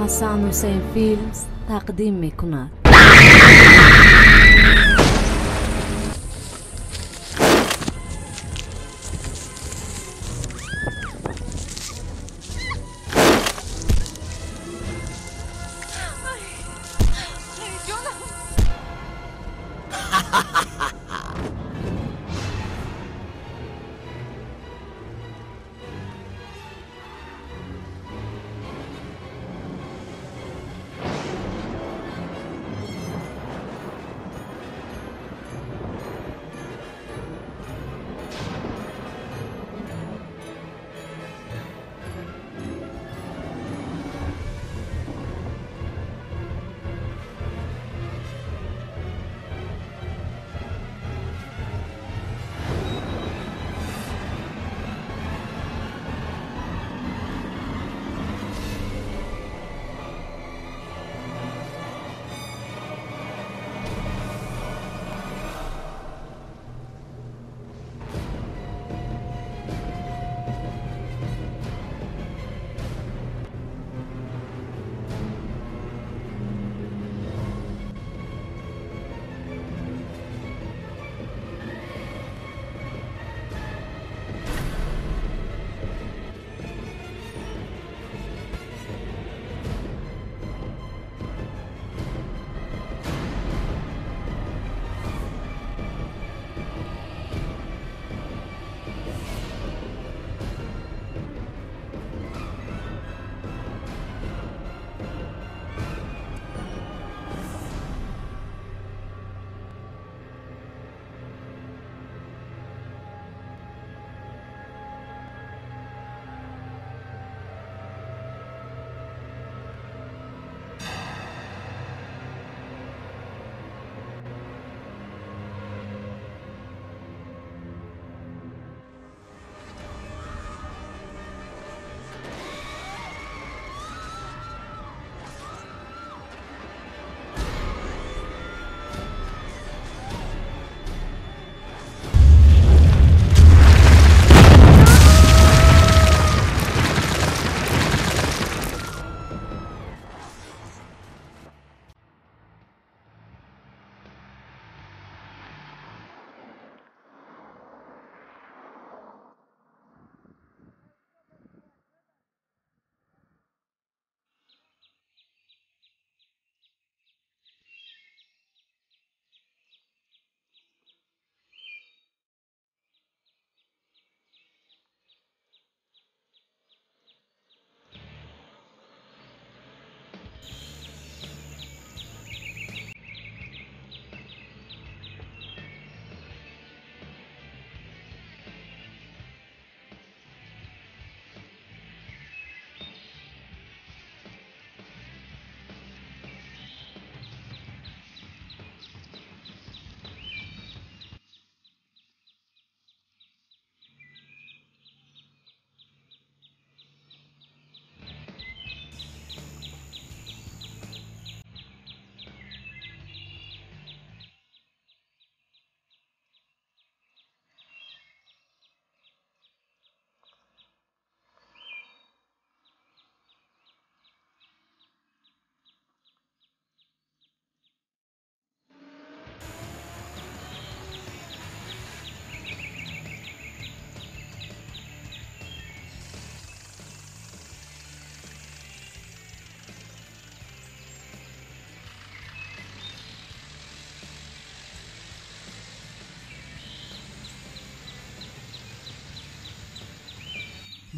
Ҳасан Ҳусейн Филмс тақдим мекунад.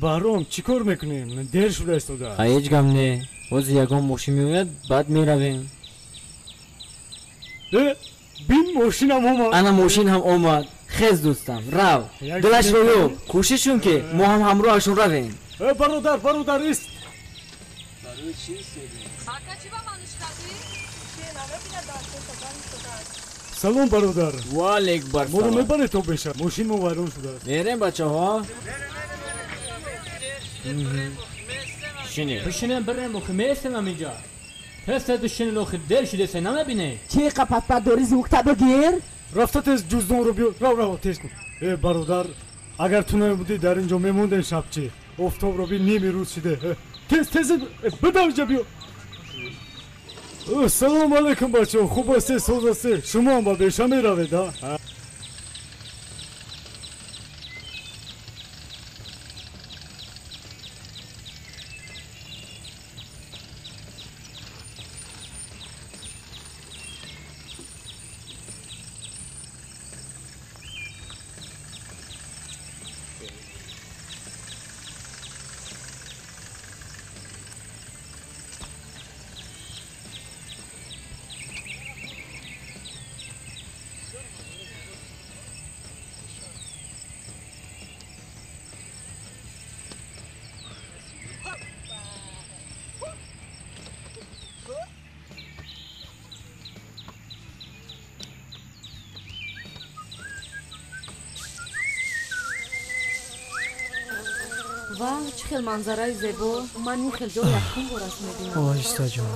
Баҳром, чӣ кор мекунем? Дер шуда истода. Ҳеҷ гап не. Ҳозир ягон мошин меояд, баъд меравем. Бин, мошинам омад. Ана мошин ҳам омад. Хез, дӯстам, рав. Дилашро ёб. Кӯшиш кун, ки мо ҳам ҳамроҳашон равем. Бародар, бародар, ист. Салом, бародар. Ва алейк бар салом. Моро мебаред то беша? Мошин мо вайрон шудааст. Мерем, бачаҳо. Бишинем, бирем, охи местем ҳаминҷа. Тез тез бишинен, охи дер шудесе, намебинӣ? Чӣ қапатпат дорӣ, зугта бигир? Рафта тез ҷуздонро биёр. Рав, рав, тез кун. Э, бародар, агар ту намебудӣ, дар ин ҷо мемондем шабчи. Офтобро бин, ними рӯз шиде. Тез, тез, бидав инҷа биё. Салом алейкум бачаҳо, хуб ҳастед, соз ҳастед? Шумо ҳам ба беша меравед, а? Ва чӣ хел манзараи зебо! Ман ин хел ҷо якум бор аст мебинам. Оҳиста ҷон.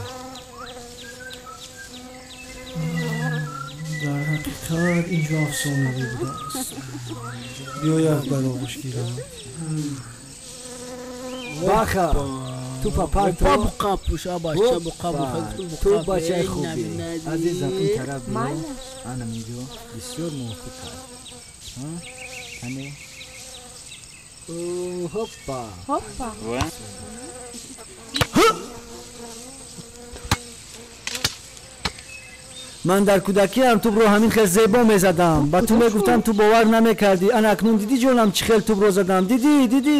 Дар ҳақиқат ин ҷо афсонавӣ будааст. Биё як бар оғӯш гирам. Баха, ту папа ту бачаи хубӣ. Азизам, ин тараф биё. Анам инҷо бисёр мувофиқ аст. Ане Хопа. Хопа. Ман дар кӯдакиам тӯбро ҳамин хел зебо мезадам. Ба ту мегуфтам, ту бовар намекардӣ. Ана акнун дидӣ ҷонам, чӣ хел тӯбро задам. Дидӣ, дидӣ.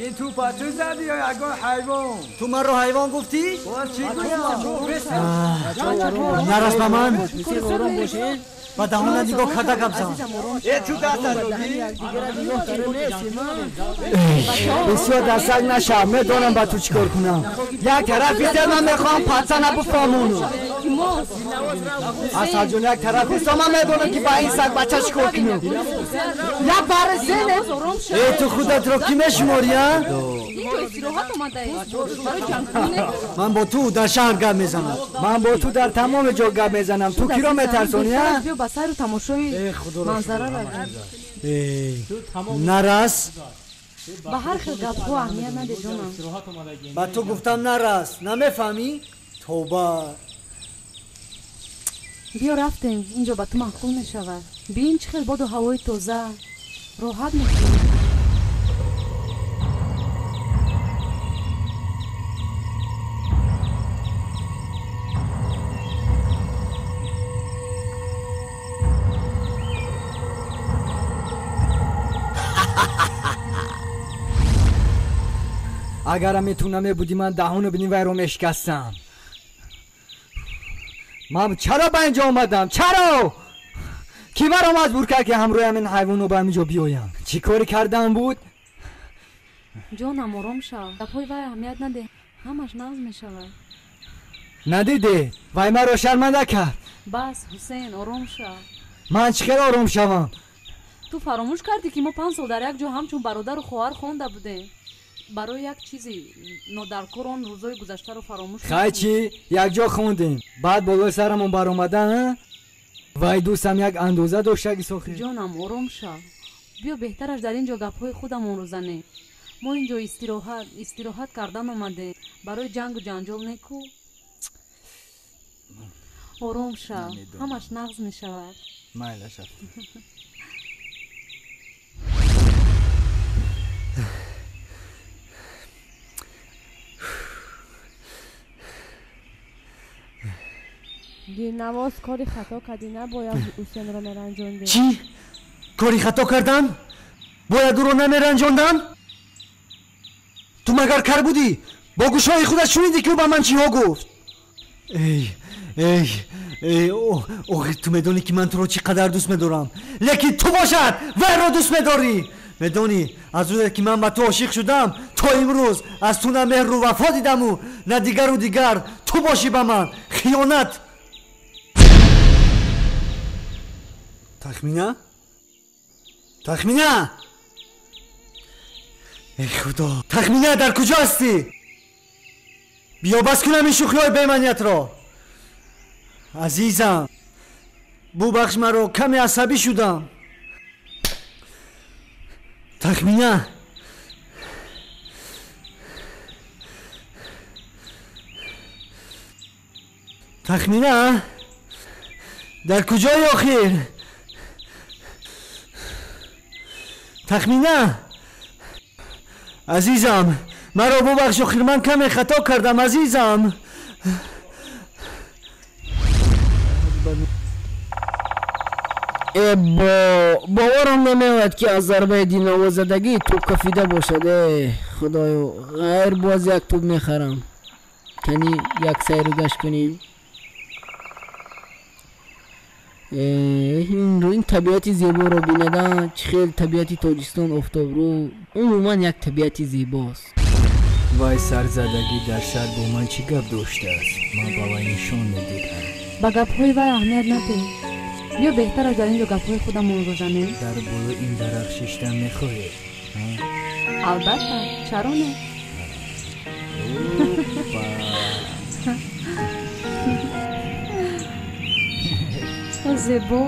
Ин тӯпа ту задӣ ё ягон ҳайвон? Ту маро ҳайвон гуфтӣ? Боз чӣ гӯям? Нарас ба ман. Ба даҳона нигоҳ карда гап зан. Бисёр дастак нашав, медонам ба ту чӣ кор кунам. Як тараф иста, ман мехоҳам патсана буфаҳмонам. Асалҷон, як тараф иста, ман медонам ки ба ин саг бача чӣ кор кунам. Як барзене. Э, ту худатро кӣ мешуморӣ, а? Ман бо ту дар шаҳр гап мезанам. Ман бо ту дар тамоми ҷо гап мезанам. Ту киро метарсонӣ, а? Биё ба сайру тамошои манзара равем. Нарас. Ба ҳар хел гапҳо аҳамият наде, ҷонам. Ба ту гуфтам нарас, намефаҳмӣ? Тавба. Биё рафтем, инҷо ба ту маъқул мешавад. Бин чӣ хел боду ҳавои тоза, роҳат мекунӣ. Агарам ту намебудӣ, ман даҳону бини вайро мешикастам. Ман чаро ба инҷо омадам? Чаро? Кӣ маро маҷбур кард, ки ҳамроҳи ҳамин ҳайвонро ба ҳаминҷо биёям? Чӣ коре кардам буд? Ҷонам, ором шав. Гапҳои вай аҳамият надеҳ, ҳамаш нағз мешавад. Надидӣ? Вай маро шарманда кард. Бас, Ҳусейн, ором шав. Ман чӣ хел ором шавам? Ту фаромӯш кардӣ, ки мо 5 сол дар як ҷо ҳамчун бародару хоҳар хонда будем. Барои як чизи нодаркор он рӯзҳои гузаштаро фаромӯш. Хай чӣ, якҷо хондем, баъд болои сарамон баромада, вай дӯстам як андоза доштаги сохи. Ҷонам, ором шав. Биё беҳтараш дар ин ҷо гапҳои худамонро занем. Мо ин ҷо истироҳат кардан омадем, барои ҷангу ҷанҷол неку. Ором шав, ҳамаш нағз мешавад. Майлаш. Дилнавоз, кори хато кардӣ, набояд Ҳусенро меранҷондӣ. Чӣ? Кори хато кардам? Бояд ӯро намеранҷондам? Ту магар кар будӣ? Бо гӯшҳои худат шунидӣ, ки ӯ ба ман чиҳо гуфт? Эй, эй, эй, охир ту медонӣ, ки ман туро чӣ қадар дӯст медорам, лекин ту бошад вайро дӯст медорӣ. Медонӣ, аз рӯзе ки ман ба ту ошиқ шудам то имрӯз аз ту на меҳру вафо дидаму на дигару дигар. Ту бошӣ ба ман хиёнат. Тахмина? Тахмина? Эй худо! Тахмина, дар куҷо ҳастӣ? Биё бас кунам ин шӯхиҳои бемаъниятро. Азизам, бубахш маро, каме асабӣ шудам. Тахмина! Тахмина, дар куҷои охир? Тахмина, азизам, маро бубахш, охир ман каме хато кардам, азизам. Э бо, боварам намеояд, ки аз зарбаи дилнавозадагӣ тӯб кафида бошад. Э худоё, ғайр боз як тӯб мехарам. Кани як сайру гашт кунем. Ин табиати зеборо бинада, чӣ хел табиати Тоҷикистон офтобрӯ, умуман як табиати зебост. Вай сарзадагӣ дар шаҳр бо ман чӣ гап доштааст? Ман ба вай нишон медиҳам. Ба гапҳои вай аҳамият надиҳ. Биё беҳтараш дар ин ҷо гапҳои худамонро занем. Дар болои ин дарахт шиштан мехоҳед? Албатта, чаро не? Зебо.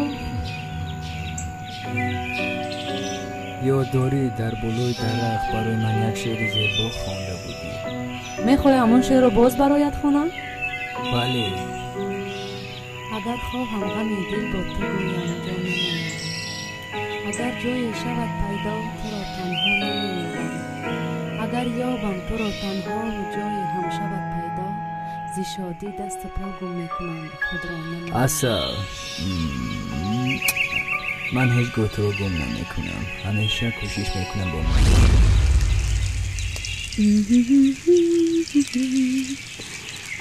Ёд дорӣ, дар болои дарахт барои ман як шеъри зебо хонда будӣ? Мехоҳӣ ҳамон шеърро боз бароят хонам? Бале. Агар хоҳам ғами дил бо ту гӯям, ҷони ман, агар ҷое шавад пайдо, туро танҳо намеёбам. Агар ёбам туро танҳову ҷое ҳам шавад пайдо, зи шодӣ дасту по гум мекунам, худро намеёбам. Асал, ман ҳеҷ гоҳ туро гум намекунам. Ҳамеша кӯшиш мекунам бо ман.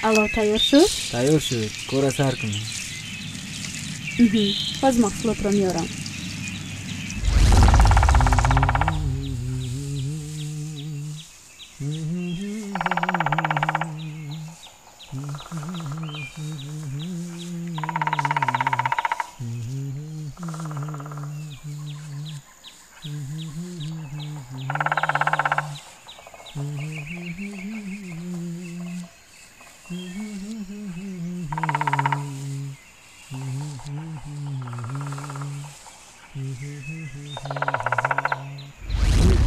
Алло, тайёр шуд? Тайёр шуд. Кора сар кунем. Боз маҳсулотро меорам.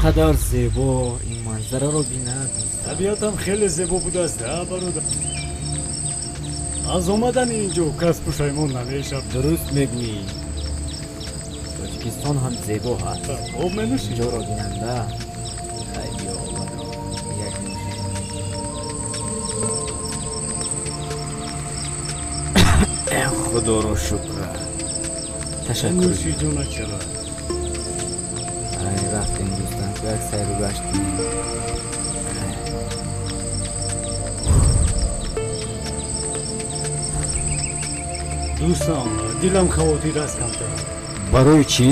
Қадар зебо ин манзараро бинад. Табиатам хеле зебо будааст, бародар. Аз омадани ин ҷо кас пушаймон намешавад. Дуруст мегӯӣ. Тоҷикистон ҳам зебо ҳаст. Об менӯшӣ? Ҷоро бинанда. Хай, биё обатро як нӯшем. Худоро шукр. Ташаккур. Нӯши ҷона чаро? Рафтем дӯстам, як сайру гашт кунем. Дӯстам, дилам хавотир аст камтар. Барои чӣ?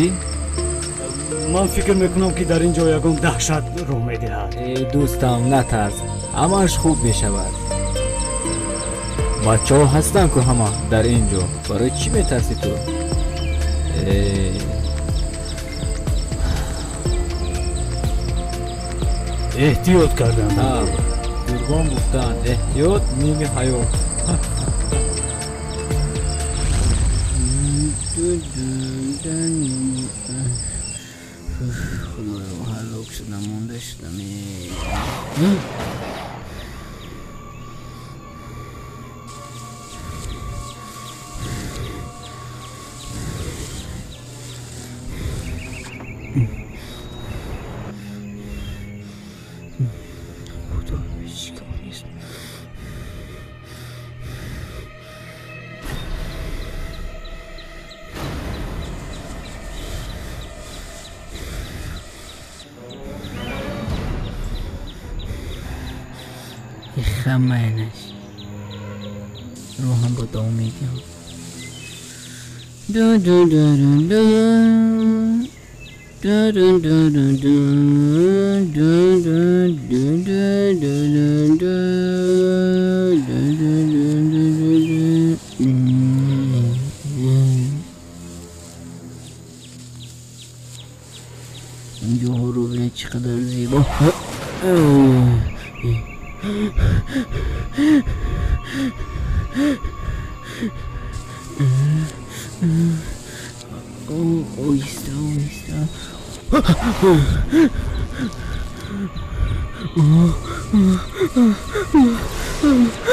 Ман фикр мекунам, ки дар ин ҷо ягон даҳшат рӯ медиҳад. Э дӯстам, натарс, ҳамааш хуб мешавад. Бачаҳо ҳастанд ку ҳама дар ин ҷо. Барои чӣ метарсӣ ту? Эҳтиёт кардам. Бузургон гуфтанд, эҳтиёт ними ҳаёт. Худоё, ҳалок шудам, монда шудам. Хамайнаш роҳамро давом медиҳам. Инҷоҳоро бинед, чӣ қадар зебо. Оҳиста, оҳиста. خدا.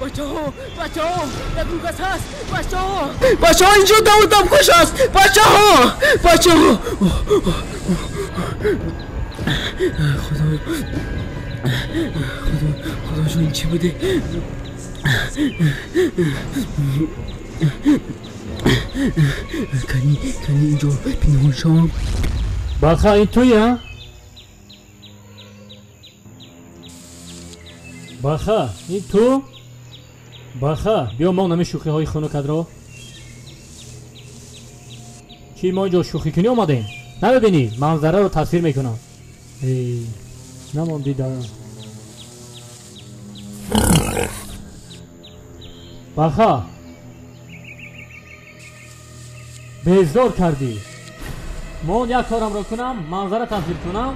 бачаҳо, бачаҳо, як гас ҳаст, бачаҳо, бачаҳо, инҷо давудам кош аст, бачаҳо, бачаҳо. Худо, худо, худоҷон, ин чӣ буде? Кани, кани, инҷо пинҳон шавам. Баха, ин туи, а? Баха, ин ту? Баха, биё, мо нами шӯхиҳои хунукатро. Чӣ, мо инҷо шӯхӣ кунӣ омадем? Намебинӣ, манзараро тасвир мекунам. Эй, намон дида. Баха, безор кардӣ. Мон, як корамро кунам, манзара тасвир кунам.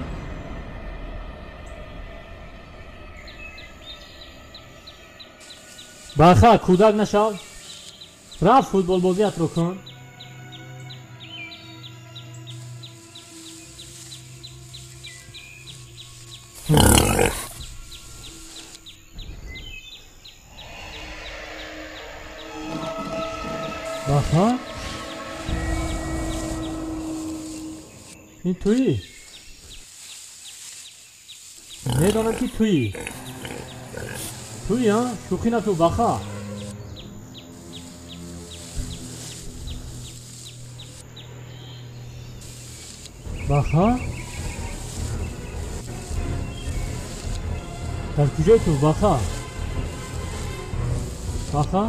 Баха, кӯдак нашав, рафт футболбозиатро кун. Баха, ин туӣ? Медонам, ки туӣ. Туӣ, а? Шӯхӣ нату, баха. Баха, дар куҷои ту, баха? Баха.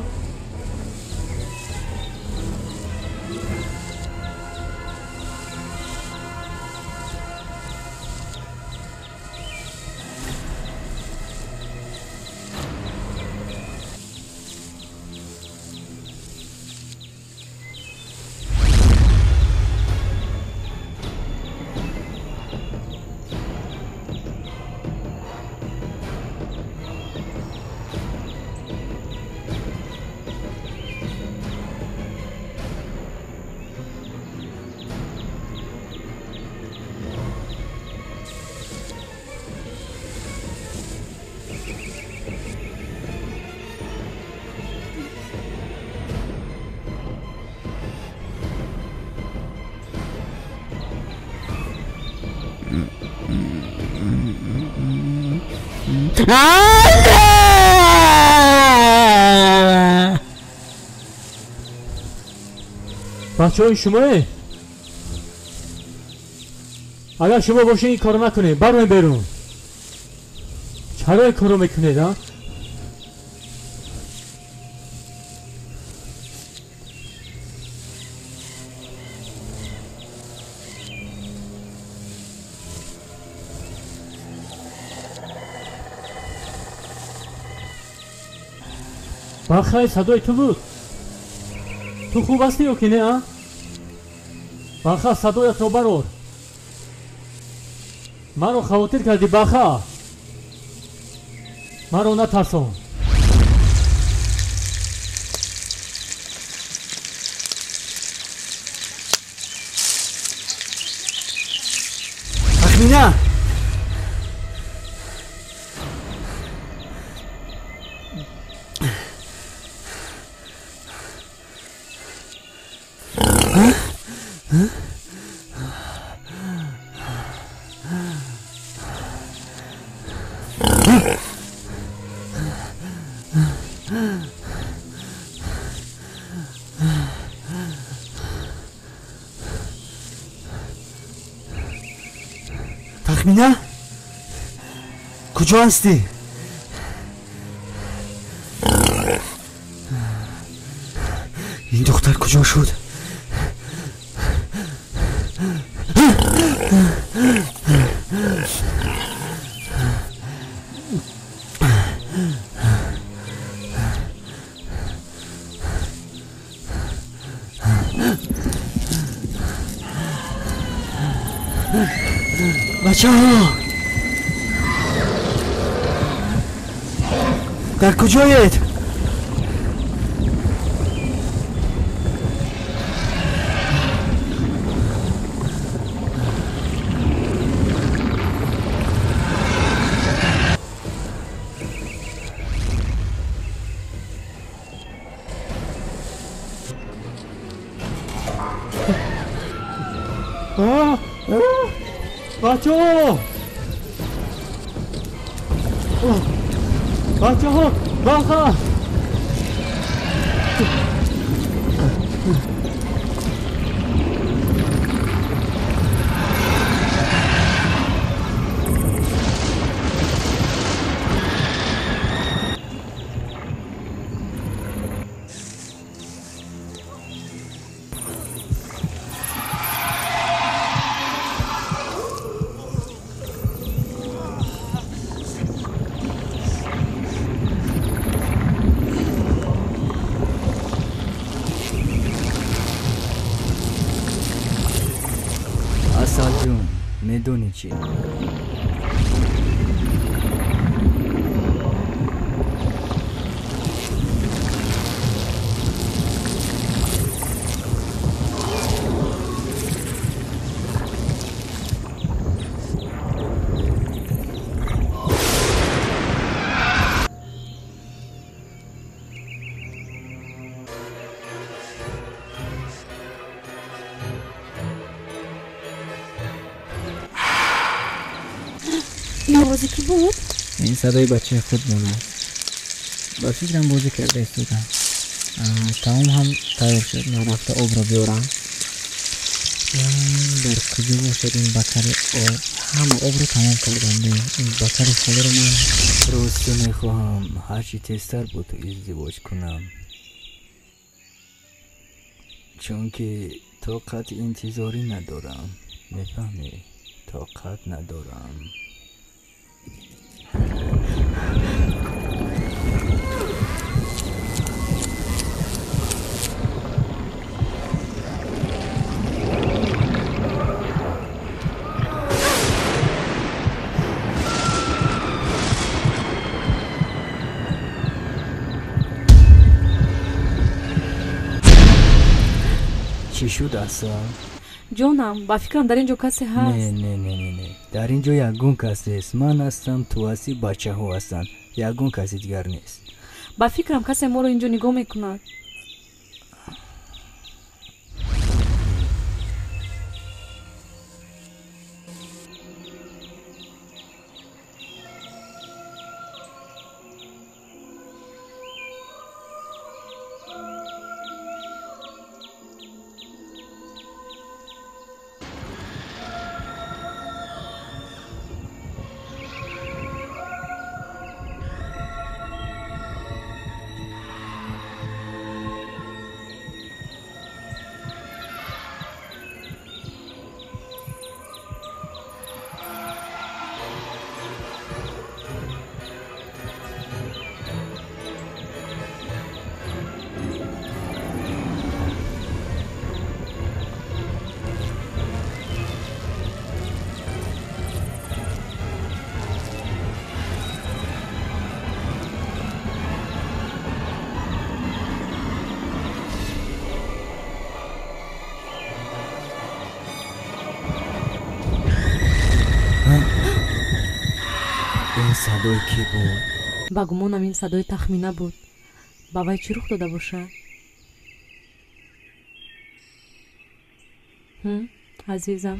Бачаҳои шумое? Агар шумо бошед, ин корро накунед, бароем берун. Чаро ин корро мекунед, а? Бахай, садои ту буд. Ту хуб ҳастӣ ё ки не, а? Баха, садоятро барор. Маро хавотир кардӣ, Баха. Маро натарсон. Тахмина! Тахмина, куҷо ҳастӣ? Ин духтар куҷо шуд? Бачаҳо, дар куҷоед? Бачаҳо, бачаҳо, баха! Асалҷон, медонӣ чӣ? Ин овози кӣ буд? Ин садои бачаи худмон аст. Ба фикрам бозӣ карда истодам. Таом ҳам тайёр шуд. Ман рафта обро биёрам. Дар куҷо бошад ин бакари об? Ҳама обро тамом кардам. Ин бакари холиро ман Рости мехоҳам ҳарчи тезтар бо ту издивоҷ кунам, чунки тоқати интизорӣ надорам. Мефаҳмӣ? Тоқат надорам. Чӣ шуд, Асал? Ҷонам, ба фикрам дар ин ҷо касе ҳаст. Не, не, не, не, не, дар ин ҷо ягон кас нест. Ман ҳастам, ту ҳастӣ, бачаҳо ҳастанд, ягон каси дигар нест. Ба фикрам касе моро ин ҷо нигоҳ мекунад. Ин садои кӣ буд? Ба гумонам ин садои Тахмина буд. Ба вай чӣ рух дода бошад? Азизам,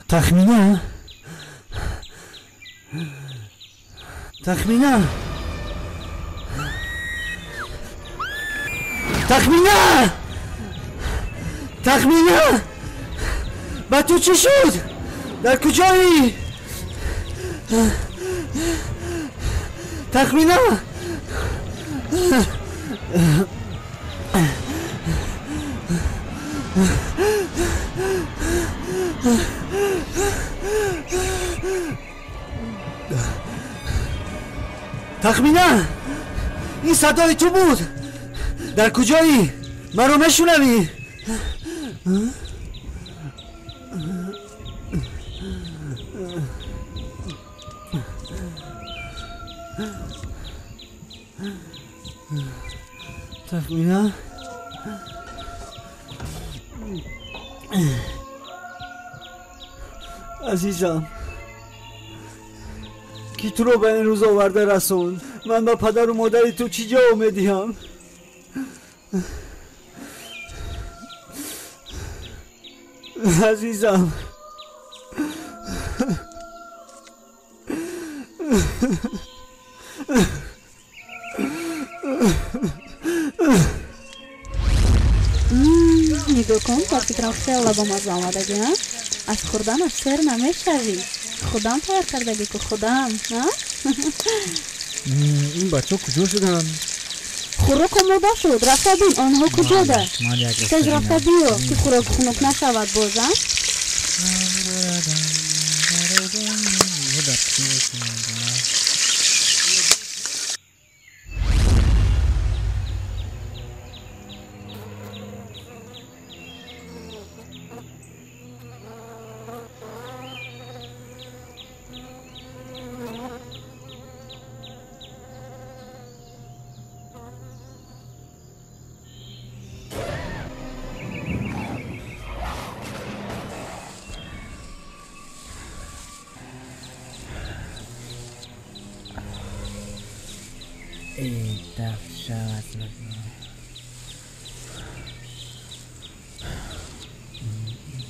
Тахмина, Тахмина, Тахмина, Тахмина, ба ту чӣ шуд? Дар куҷоӣ? Тахмина. Тахмина, ин садои ту буд. Дар куҷоӣ? Маро мешунавӣ? Тахмина, азизам, ки туро ба ин рӯз оварда расонд? Ман ба падару модари ту чӣ ҷавоб медиҳам? Азизам, нигоҳ кун, ба фикрам хеле бомазза омадагӣ, а? Аз хӯрданаш сер намешавӣ. Худам тайёр кардагӣ ку, худам. Ин бачаҳо куҷо шуданд? Хӯрок омода шуд, рафта бин онҳо куҷода. Тез рафта биё, ки хӯрок хунук нашавад боз, а?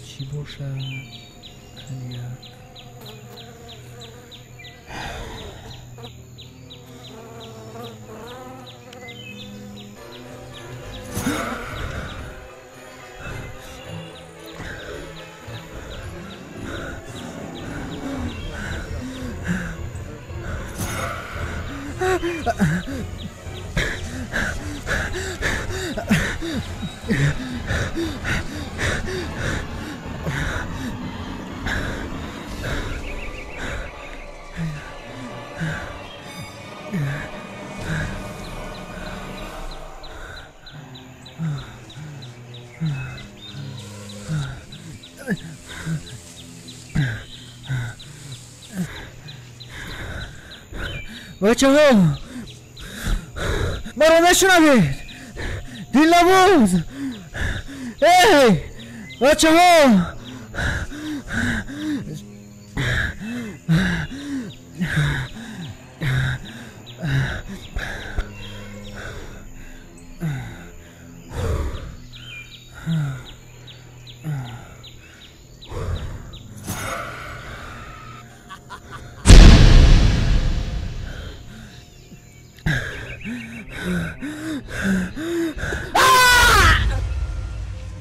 Чӣ бошад? Коньяк. Бачаҳо, маро мешунавед? Дилнавоз! Эй, бачаҳо!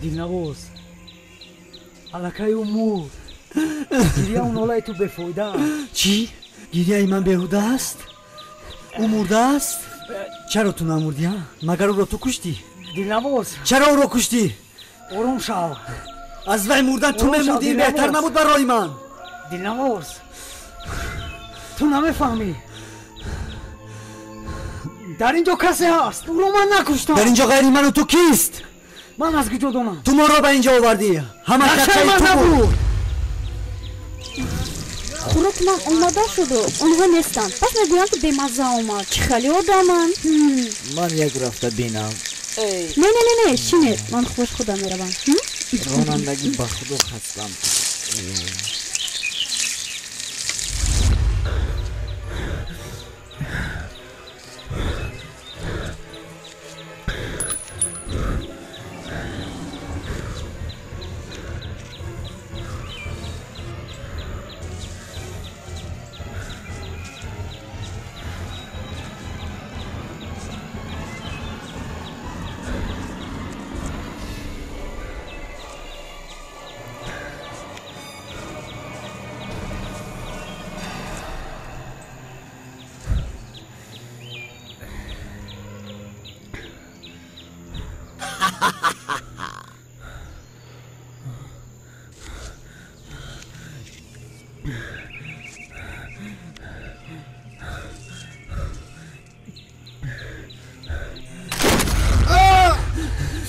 Дилнавоз, аллакай ӯ мурд. Гирияу нолаи ту бефоида аст. Чӣ? Гирияи ман беҳуда аст? Ӯ мурдааст? Чаро ту намурдӣ, а? Магар ӯро ту куштӣ? Дилнавоз, чаро ӯро куштӣ? Ором шав. Аз вай мурдан ту мемурдӣ, беҳтар набуд барои ман? Дилнавоз, ту намефаҳмӣ. Дар ин ҷо касе ҳаст, ӯро ман накуштам. Дар ин ҷо ғайри ману ту кист? Ман аз куҷо донам? Ту моро ба ин ҷо овардӣ. Ҳама нақшаи ту буд. Хӯроки ман омода шуду онҳо нестанд. Пас мегӯянд, ки бемазза омад. Чӣ хеле одаманд. Ман як рафта бинам. Не, не, не, не, шинед, ман хуш худам меравам. Ронандагӣ ба худо хастам.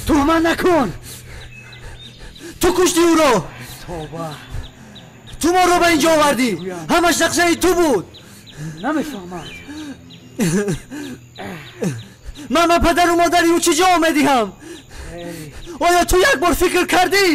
Туҳмат накун. Ту кушти ӯро. Тавба. Ту моро ба инҷо овардӣ. Ҳамаш нақшаи ту буд. Намефаҳмад. Ман ба падару модари ӯ чӣ ҷавоб медиҳам? Оё ту як бор фикр кардӣ?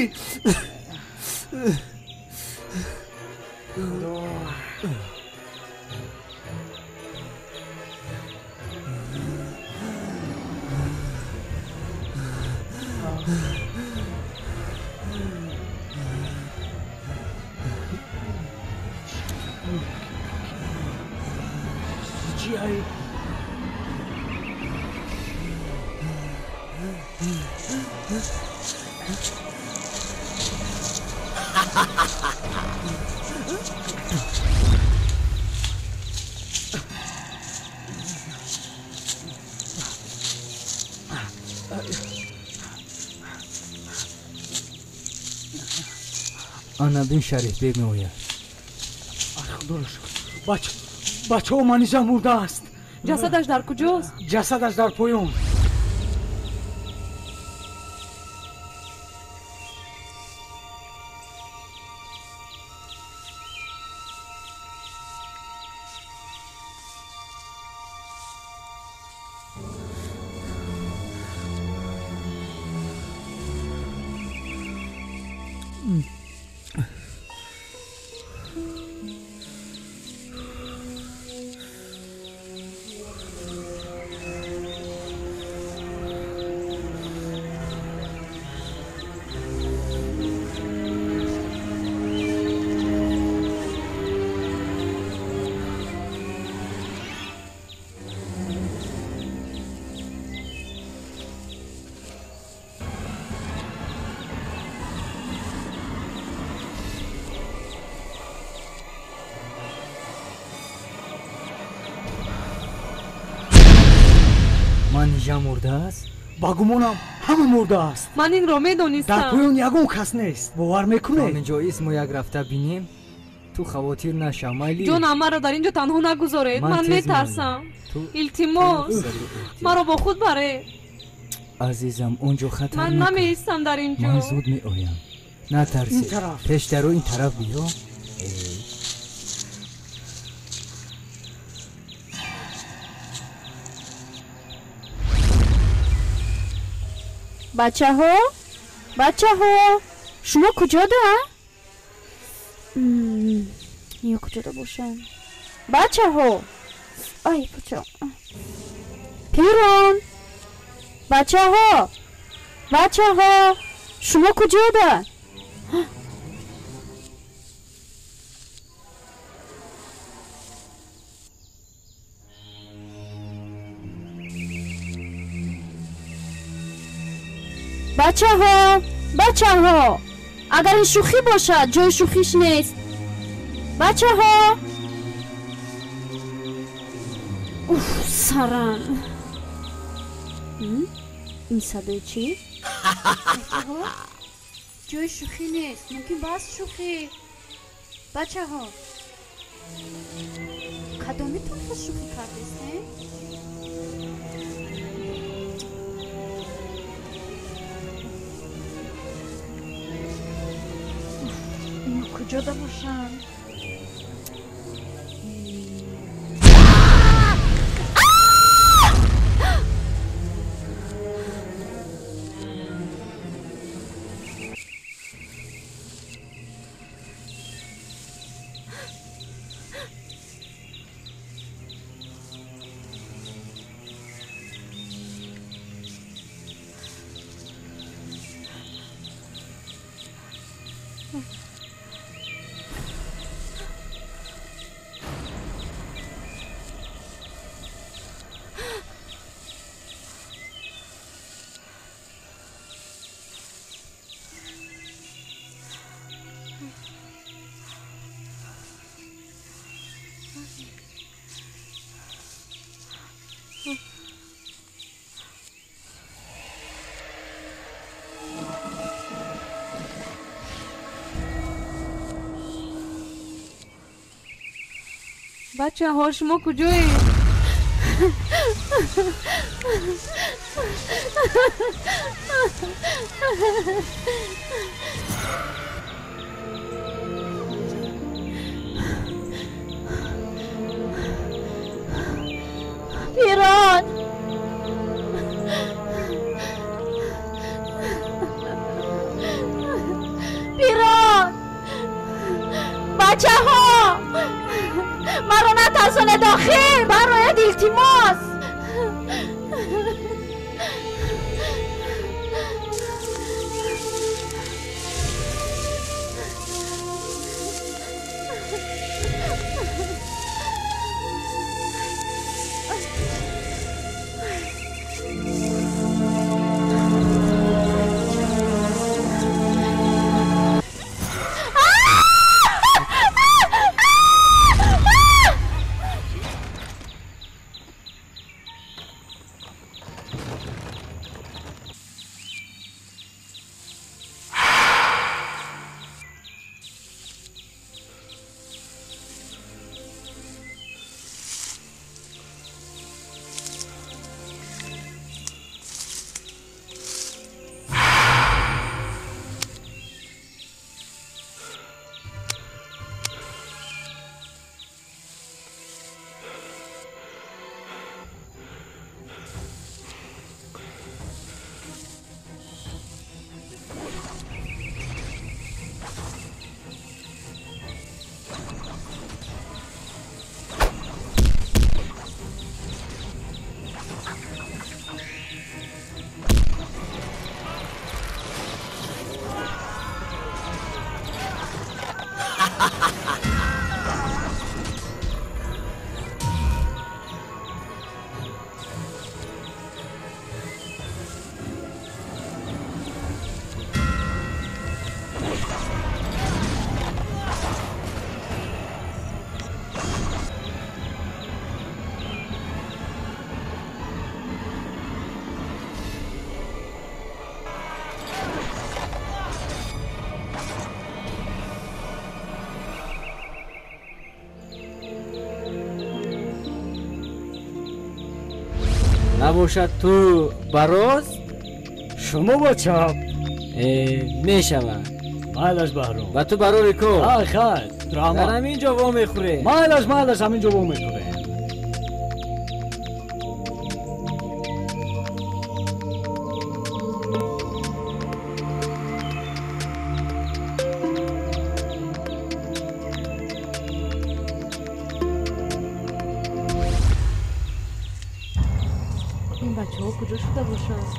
Ана бин, Шарифбек меояд. Худоро шукр. Бачаҳо, Манижа мурдааст. Ҷасадаш дар куҷост? Ҷасадаш дар поён. Манижа мурдааст? Ба гумонам ҳама мурдааст. Ман инро медонистам. Дар поён ягон кас нест. Бовар мекунед? Ҳаминҷо исмо як рафта бинем. Ту хавотир нашав, майли. Ҷонам, маро дар инҷо танҳо нагузоред. Ман метарсам. Илтимос, маро бо худ баред. Азизам, он ҷо хатар. Ман намеистам дар инҷо. Ман зуд меоям. Натарсед. Пештару ин тараф биё. Бачаҳо, бачаҳо, шумо куҷода? Ё куҷода бошам? Бачаҳо, ай бача, пирон, бачаҳо, бачаҳо, шумо куҷода? Бачаҳо, бачаҳо, агар ин шӯхӣ бошад, ҷои шӯхиш нест. Бачаҳо, уф, сарам. Ин садои чӣ? Бачаҳо, ҷои шӯхӣ нест, мумкин бас шӯхӣ. Бачаҳо, кадомитон хел шӯхӣ кардестем? Куҷода бошанд? Бачаҳо, шумо куҷоед? Пирон! Пирон! Бачаҳо! Маро натарсонед охир! Барояд илтимос! Набошад ту ба рост, шумо ба чап. Мешавад. Майлаш Баҳром. Ба ту барори кор. Хай, раҳмат. Дар ҳамин ҷо вомехӯрем. Майлаш, майлаш, ҳамин ҷо вомехӯрем. Ин бачаҳо куҷо шуда бошанд?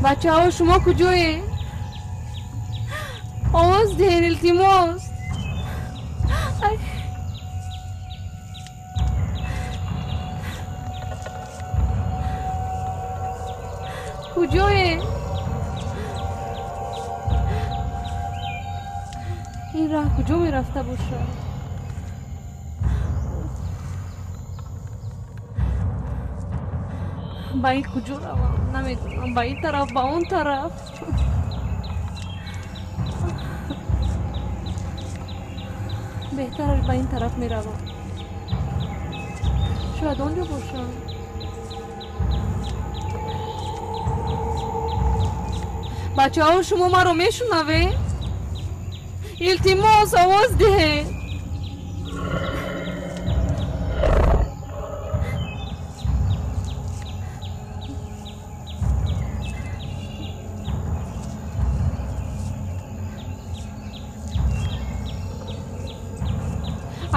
Бачаҳо, шумо куҷоед? Овоз диҳед, илтимос. Куҷоед? Ин роҳ куҷо мерафта бошад? Ба ин куҷо равам? Намедонам. Ба ин тараф, ба он тараф. Беҳтараш ба ин тараф меравам. Шояд он ҷо бошам. Бачаҳо, шумо маро мешунавед? Илтимос, овоз диҳед.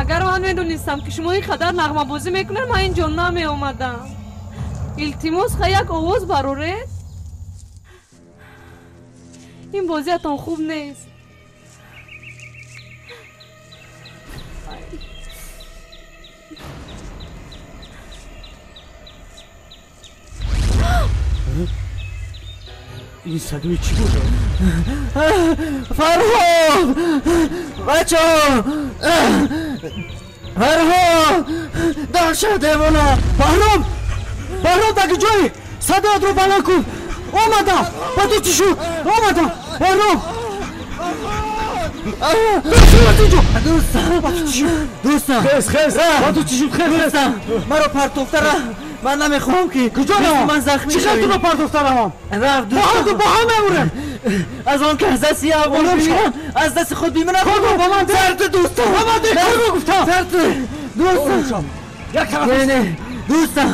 Агар ман медонистам, ки шумо ин қадар нағмабозӣ мекунед, ман ин ҷо намеомадам. Илтимос, ха як овоз бароред. Ин бозиятон хуб нест. Ин садои чӣ бошад? Фарҳод! Бачаҳо! Фарҳод! Даҳшат девона! Баҳром! Баҳром, дар куҷоӣ? Садоятро баланд кун! Омадам! Ба ту чӣ шуд? Омадам! Баҳром! Дӯстам! Дӯстам! Хез, хез! Ба ту чӣ шуд? Хез, хез! Маро партофта рафт! Ман намехоҳам ки куҷо равам? Ман захмӣ чӣ хел туро партофта равам? Рафт дӯстам! Бо ҳам мемурем! Аз он ки аз дасти як бимирам, аз дасти худ бимирам. Корро ба ман деҳ! Сарт дӯстам! Ба ман деҳ! Корро гуфтам! Сарт дӯстам! Як тараф! Не, не, дӯстам!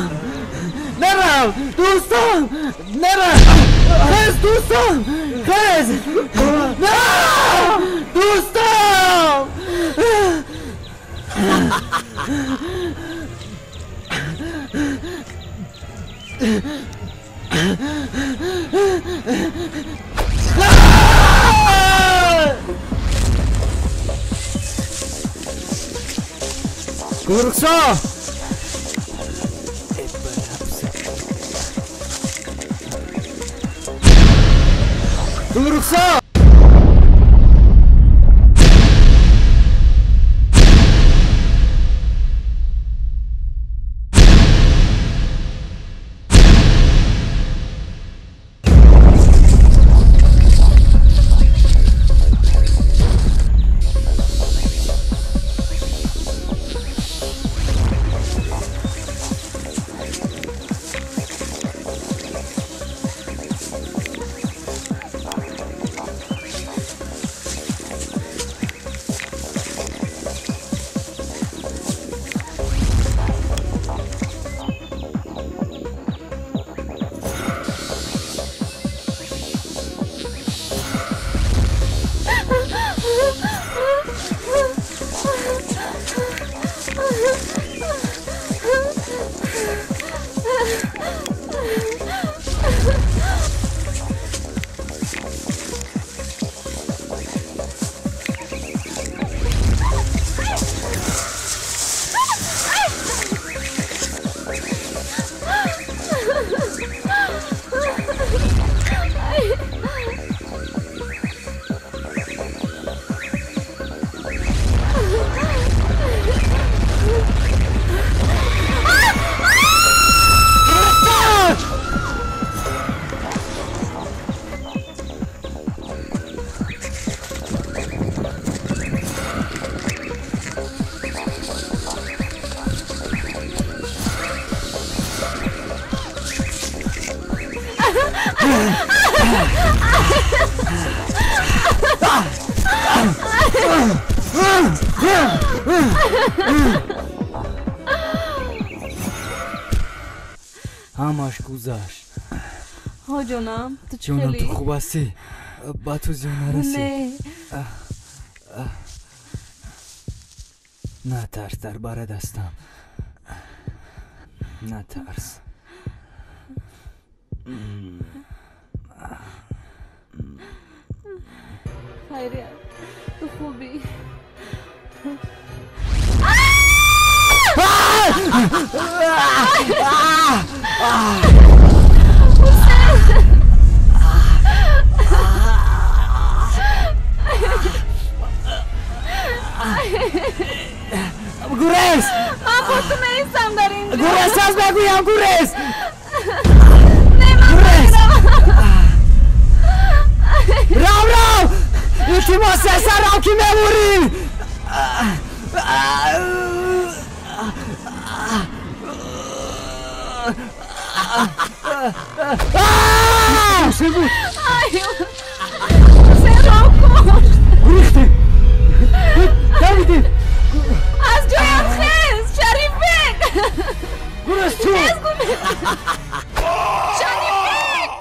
Нарав! Дӯстам! Нарав! Хез, дӯстам! Хез! Нарав! Дӯстам! Гулрухсо! Гулрухсо! Ҳамаш гузашт. Ҳо ҷонам, ту чӣ Ҷонам, хелӣ? ту хуб ҳастӣ? Ба ту зиён нарасид? Не. Натарс, дар барат ҳастам. Натарс. Хайрият, ту хубӣ? Гурез! Ман бо ту меистам дар ин ҷо. Гурез, аз мегӯям, гурез! Не, ман Гурез! меравам. Рав, рав! Илтимос, эса рав ки мемурӣ! Ҳусен буд! Ай, Ҳусен рав кушт. Гурехтем! Давидем! Аз ҷоям хез, Шарифбек! Гурез ту! Хез гумед! Шарифбек!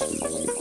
Thank you.